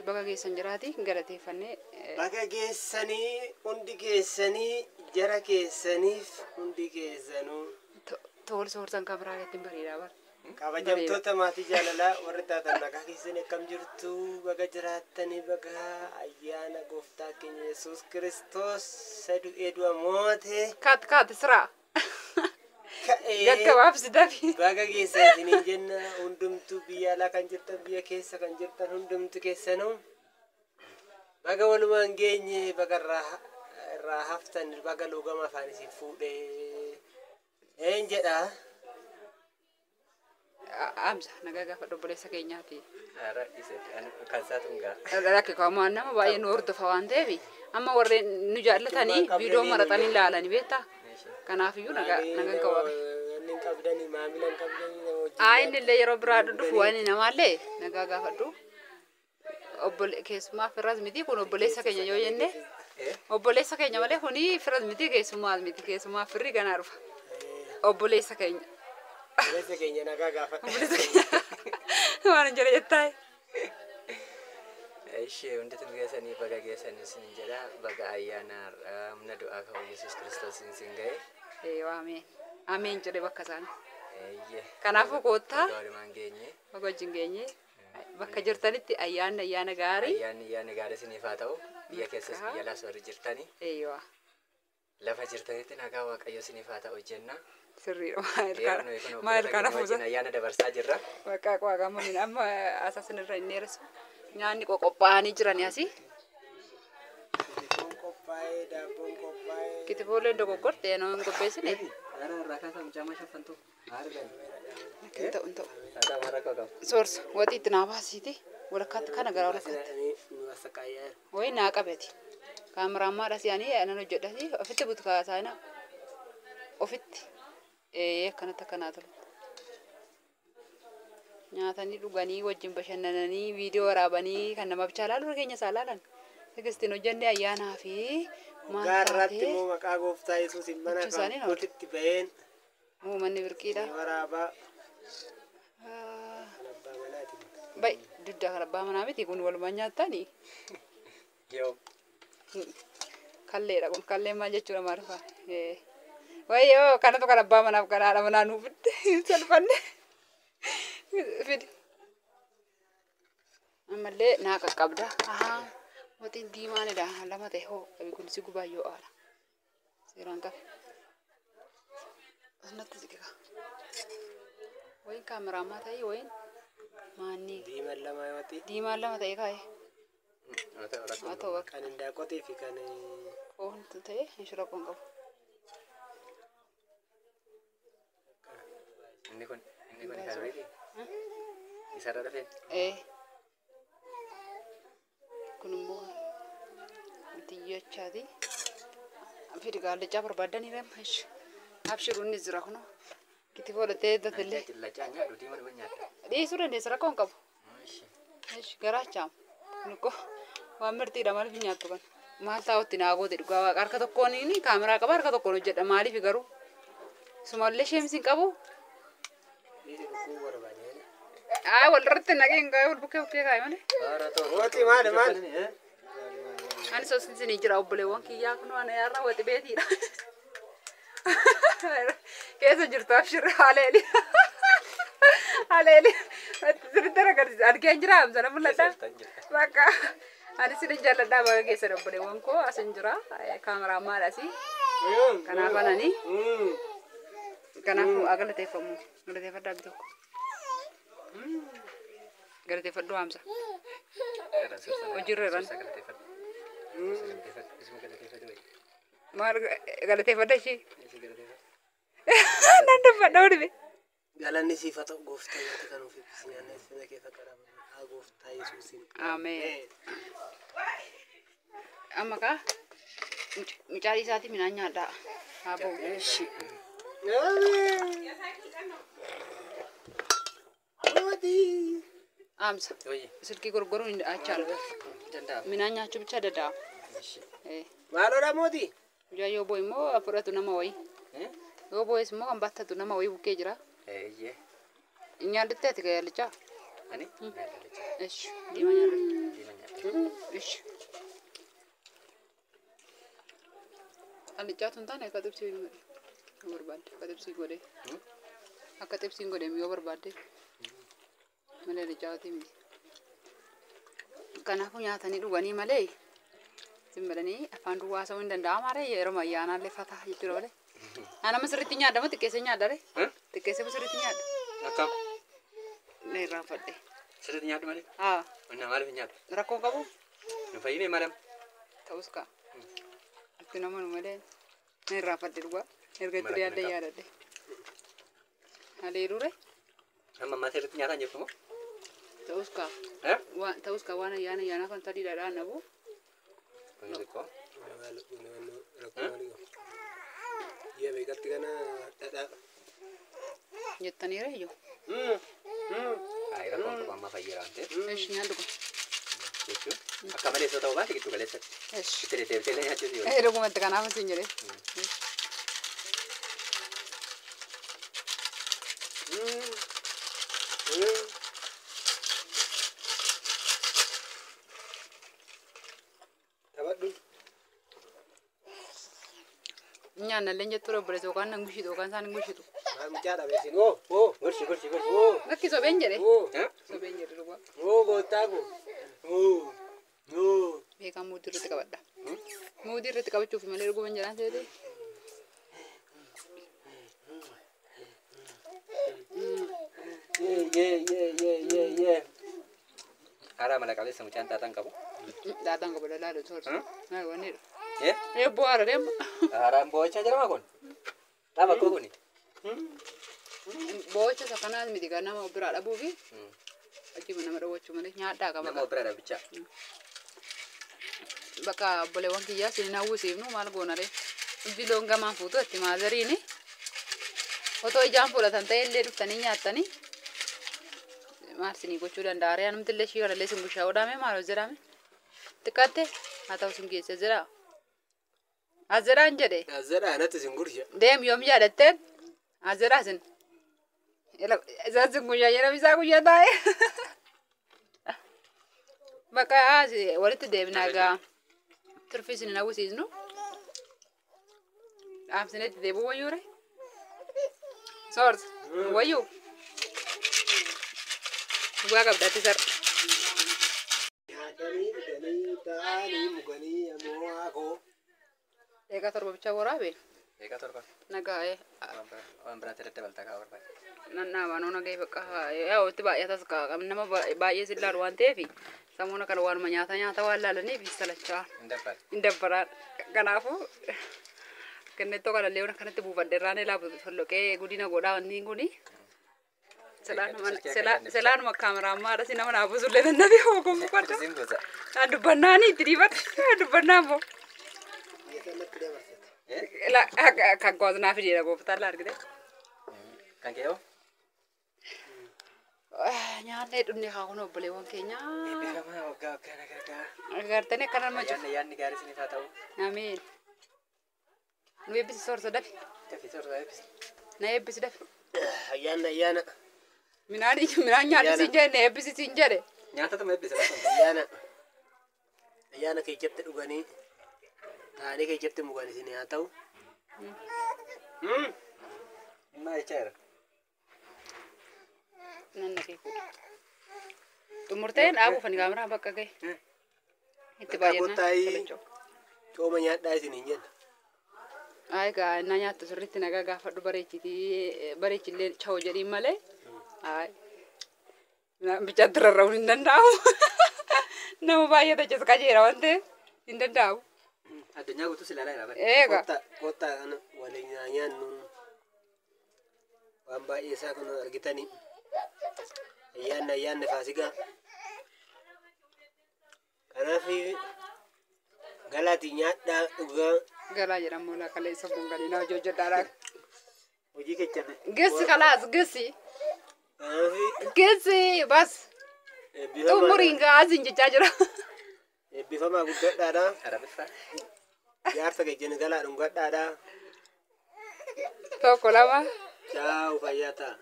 Baga geessan jiraati galateeffannee. Baga geessanii hundi keessanii jara keessaniif hundi keessanuu. Tool soorsan kameraa ittiin bareedaa bara. Kabajamtoota maatii jaalalaa warri taatan nagaa keessanii akkam jirtu, baga jiraattanii, baga ayyaana gooftaa keenya Yesuus Kiristoos isa du'ee du'a moote. Kaat kaat siraa. Ka'ee Gaggabaabsi dafi. Baga geessan isiniin jenna. Hundumtuu biyya alaa kan jirtan, biyya keessa kan jirtan, hundumtu keessanuu baga walumaan geenye, baga irraa haftan, baga luugama afaan isin fuudhee een jedha. Amsa nagaa gaafa obboleessa keenyaati. Kan isaatu hin. Lakki kaa'amaa nama baay'ee nu hordofa waan ta'eef, amma warreen nu jaallatanii viidiyoo maratanii ilaalanii beektaa. Kanaafiyyuu nagaa nagaan qabu. Inni hin qabdanii, maamila hin qabdanii, nama wajjin. Haa, inni illee yeroo biraa dhufu waan namaallee nagaa gaafadhu. Obbole keessumaa firas miti kun, obboleessa keenya yoo jenne obboleessa keenya malee kuni firas miti, keessumaa miti, keessumaa firri ganaa dhufa. Obboleessa keenya. Obboleessa keenya nagaa gaafadha. Obboleessa keenya waan hin jedhe jettaa. Ishee hundatu geessanii baga geessanii isin jedha, baga ayyaana humna du'aa ka'uu Yesuus Kiristoos isin ga'e. Ee, ameen. Ameen jedhe bakka isaan. Eeyyee. Kanaafuu koottaa. Baga walumaan geenye. Baga wajjin geenye. Bakka jirtanitti ayyaanni ayyaana gaarii. Ayyaanni ayyaana gaarii isiniif haa ta'u. Biyya keessas biyya alaas warri jirtanii. Eeyyawaa. Lafa jirtanitti nagaa Waaqayyo isiniif haa ta'u jenna. Sirriidha. Ee, nuyi kun Maal obboloota kana keenya fuusa. wajjin ayyaana dabarsaa jirra. Bakka waaqamuun amma asaasin irra hin dheeressu. Nyaanni qoqophaa'anii jirani asii. Kitifoon qophaa'ee, daabboon qophaa'ee. Kitifooleen dogoggorte nama hin qopheessine. Ara irraa kaasaa mucaa shaffantu. Argan. Hin ta'u, hin ta'u. Taataa rakkoo qabu. Soorsa waxii itti naa baasiiti. Walakkaatti kana gara walakkaatti. Nu asaqaayyaa. Wayi naa qabeti. Kaameraammaadha si'anii nan hojjedhati. Ofitti butu kaasaana. Ofitti. Ee, akkanatti akkanaa tolu. Nyaatanii dhuganii wajjin bashannananii viidiyoo waraabanii kan nama bichaa laalu keenya isaa laalan. Tigistiin hojjennee ayyaanaa fi maal Gaarratti taatee immoo maqaa gooftaa Yesuusin mana Gochuu isaanii na oolu. kootitti baheen Uumanni birqiidha. waraabaa kan abbaa manaati. Bai duddaa kan abbaa manaa miti kun, walumaan nyaattanii. Yoo. Kalleedha kun, kalleen maal jechuudha maarfaa. Wayyoo, kanatu kan abbaa manaaf kan haadha manaa nuuf fidde salphanne. Fidi. Ammallee naa qaqqabda. Ahaa. Waxiin diimaanidha. Lama ta'e hoo qabi kun si gubaa yoo aara. Seeraan qabe. Asnatti siqiqa. Wayin kaameraamaa ta'e, wayin maanni. Diimaan lama waxii. Diimaan lama ta'e kaa'e. Haa ta'u, rakkoo Haa ta'u bakka. Kan hindaaqotii fi kan Foon ta'e inshura qoon qabu. Inni kun kan wayiiti. Isarra dhufee. Ee. Kun immoo xiyyachaati. Fidi gaallichaa barbaaddanii reema. Abshiru, inni jira kunoo. Kitifoo dhattee datallee. Lachaa nyaadhu, diimaa dhuma nyaadha. Dhiisuu dandeessa, rakkoo hin qabu. Ishee. Ish garaachaam. Kun ikkoo waan mirtiidha, maaliif hin nyaattu kana? Maal taa'utti naa goote, dhugaa waaqa, harka tokkoon inni kaameraa qaba, harka tokkoon hojjedha, maaliif garuu? Sumallee sheemsi hin qabu. Dhiisi, dhukkubuu barbaade. Aa, walirratti naqee hin gaa'e, wal bukkee bukkee kaa'e malee. Waxii maali maali? Ani soos isinii jira, obboleewwan kiyyaa, kun waan yaarra waxi beetiidha. Keessa jirtu abshirri haleeli. Haleeli. Sirriitti agarsiisa. Argeen jira sana mul'ata. Bakka ani isin jaalladhaa, baga keessan obboleewwan koo, asin jira kaameraamaadha asii. Kanaaf anani kanaafuu haa galateeffamu. Galateeffadhaa tokko. Galateeffadhu Hamza. Hojiirra jiran. Maal galateeffadha ishee? Nan dubbadha hodhime. Galanni siif haa ta'u gooftaa, nyaata kan nuuf eebbisi, nyaanna ifina kee fakkaata maqaa gooftaa Yesuusiin. Ameen. Amma kaa mucaa isaatii midhaan nyaadhaa. Haa ba'u. Ameen. Mootii. Amsa. Silkii gorgoruun hin achaala. Midhaan nyaachuu bicha danda'a. Maaloodha mootii? Mucaa yoo bo'e immoo fudhatu nama wayii. Yoo bo'es immoo kan battatu nama wayii bukkee jira. Eeyyee. Nyaaddutti ati gaalichaa? Ani? Esh, diimaa nyaadhu. Diimaa nyaadha. Allichaatu hin taane akka xibsii hin godhe. Yoo barbaadde akka xibsii godhe. Akka xibsiin godhe yoo barbaadde. Malee allichaati miti. Kanaafuu nyaatanii dhuganii malee zimmadanii afaan duwwaa haasa'uu hin danda'amaa ree yeroo ayyaanaallee fataa jechuudha malee. Nama sirriitti nyaadha moo xiqqeessee nyaadha ree? Xiqqeessee moo sirriitti nyaadha? Akkam? Na irraanfadhe. Sirriitti nyaadhu malee? Haa. Onnaa maaliif hin nyaattu? Rakkoo qabu? Nu fayyinee malam? Ta'us kaa. Atti nama nu malee na irraanfadhe dhugaa. Erga itti Mara yaadde kana qaba. yaadadhe. Haleeluu ree? Amma ammaa sirriitti nyaataa hin jirtu moo? Ta'us kaa. Ta'us kaa waan ayyaana ayyaanaa kan tarii dhadhaan nabu. Kun xiqqoo. Rakkoo maalii qabu? Ji'a meeqatti kana dhadhaa. Jettanii ree iyyuu. Ayi rakkoon qabu amma fayyeera waan ta'eef. Eesh nyaadhu kun. Jechuun akka malee osoo ta'uu baate giddu galeessatti. Eesh. Itti deddeebitee illee nyaachuus yoo. Dhugumatti kanaaf isin jedhee. Taphadhu. Nyaannallee jettu obboleessa yookaan nan gushitu yookaan isaan hin gushitu. Maal mucaa dhabeessin? Oo oo Gorsi gorsi gorsi. oo Lakki sobeen jedhe. oo Sobeen jedhe dhugaa. oo gooftaa koo. Oo oo. Beekaan muudii irratti qabadha. Muudii irratti qabachuuf malee dhuguman jedhaan seete. Yee yee yee yee yee yee. Haaraa mala qabeessa mucaan taataan qabu. Daataan qabu lallaalu soorsa. Maal wanni dha. Eebboo haara deema. Haaraan bo'oochaa jedhama kun. Dhaaba koo kuni. Boocha isa kanaas miti kan nama biraa dhabuu fi achuma nama dhowwachuu malee nyaadhaa qaba. Nama biraa dhaabichaa. Bakka obboleewwan kiyyaa isin hawwisiifnu maal goona ree. Dubbii loon gamaan fuutu itti maazariini. Otoo ijaan fuudhatan ta'e illee dhuftanii nyaattanii. Maal isinii gochuu danda'a ree anumti illee ishii kanallee isin gushaa godhame maal hojjedhame. Xiqqaatte haa ta'u isin geesse jira. Aziraan jedhe. Azadhaa anatti isin gursha. Deem yoom yaadatteen aziraa isin. Isaan isin guyyaa jedhame isaa guyyaa taa'e. Bakka walitti deebinaa gaa turfii isin hin hawwisiisnu. Dhaamsineetti deebi'uu wayyuu ree. Soorsa wayyuu. Dhugaa qabdaatti sarara. Nyaatanii dhuganii taa'anii muganii ammoo haakoo. Eegaa torba bichaa waraabe Eegaa torba. nagaa Waan biraatti daddabaltaa kaa barbaade. Nannaa noona gahee bakka yaa itti baay'atas kaa nama baay'ee sin laalu waan ta'eef samuuna kana waanuma nyaata nyaata waan laalaniif salachaa Hin dabbaale. hin dabbaraan. Kanaafuu kennettoo kanallee waan akkanatti buufadhe irraan ilaabu solloqee guddina godhaa wanni kuni. Silaanuma kaameraammaadha si nama naa buusullee dandabe hoogum buufadha. Isin buusa. Naan dubbannaani itti dhiifadha. Naan dubbannaan boo. Natti dabarsate. Kan koosnaa fideera gooftaan laa argite. Kan kee hoo? Nyaannee dhumne haa kun obboleewwan keenya. Eebbifamaa waggaa waggaa na gargaara. Agartanii akka nama cufu. Ayyaanni ayyaanni gaarii isiniif haa ta'u. Ameen. Nu eebbisi soorsa dafi. Dafii soorsa eebbisi. Na eebbisi dafi. Ayyaanna ayyaana. Midhaan midhaan nyaadhu siin jedhe na eebbisi siin jedhe. Nyaatatuma eebbisa lafa. Ayyaana. Ayyaana keessatti dhuganii taa'anii keessatti mugan isin haa ta'u. Maal jechaa jira? Nan naqee fuudha. Xumurteen dhaabuuf ani kaameraan bakka gahe. Itti Bakka baay'inaan. kottaayii. Cooma nyaadhaa isin hin jenna. Ay gaa na nyaattu sirriitti nagaa gaafadhu bareechitii bareechillee cha'u jedhiin malee. Ay bichaatti rarra'uun hin danda'amu. Nama baay'ee achis qajeera waan ta'eef hin danda'amu. Addunyaa guutuu si ilaalaa jira bara. Eegaa. Kottaa kottaa kana waliin haa nyaannu. Waan baay'ee isaa kun argitanii. Ayyaanni ayyaanni faasigaa. Kanaaf galaatii nyaadhaa dhugaa Galaa jedhamu lakkaleessa kun galiinaa hojii hojjedhaadha. hojii kechan. Geessi kalaas geessi Kanaaf geessi bas xumuriin gaasiin jechaa jira. eebbifamaa guddadhaadha. Arabiffaa. Jaarsa kechan galaa dhungadhaadha. Tokko lama. Chaawu fayyaa ta'a.